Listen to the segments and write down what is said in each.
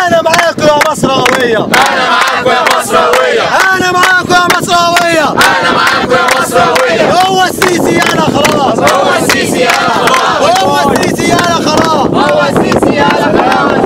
انا معاكم يا مصراويه، انا معاكم يا مصراويه، انا معاكم يا مصراويه، انا معاكم يا مصراويه. هو السيسي انا خلاص، هو السيسي انا خلاص، هو السيسي انا خلاص، هو السيسي انا خلاص.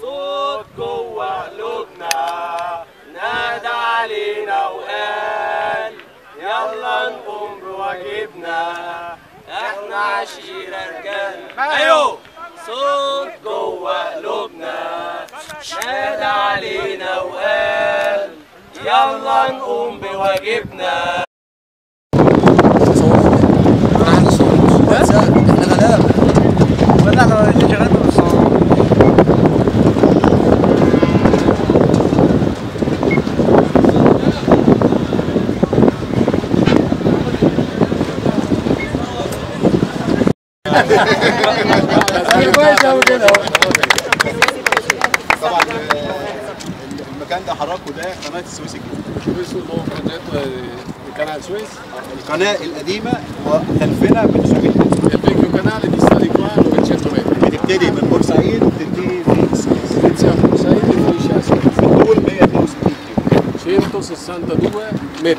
صوت جوه قلوبنا نادى علينا وقال يلا نقوم بواجبنا، احنا عشيرة رجال. ايوه، صوت جوه قلوبنا نادى علينا وقال يلا نقوم بواجبنا. طبعا المكان ده حركة ده قناة السويس الجديدة. Questo è il nuovo progetto del canale Suez. القناة القديمة وخلفنا ب 900 متر. Il vecchio canale dista di qua 900 metri. بتبتدي من بورسعيد وبتنتهي في السويس. Inizia a Port Said e finisce a Suez. بالطول 162 كيلو. 162 metri.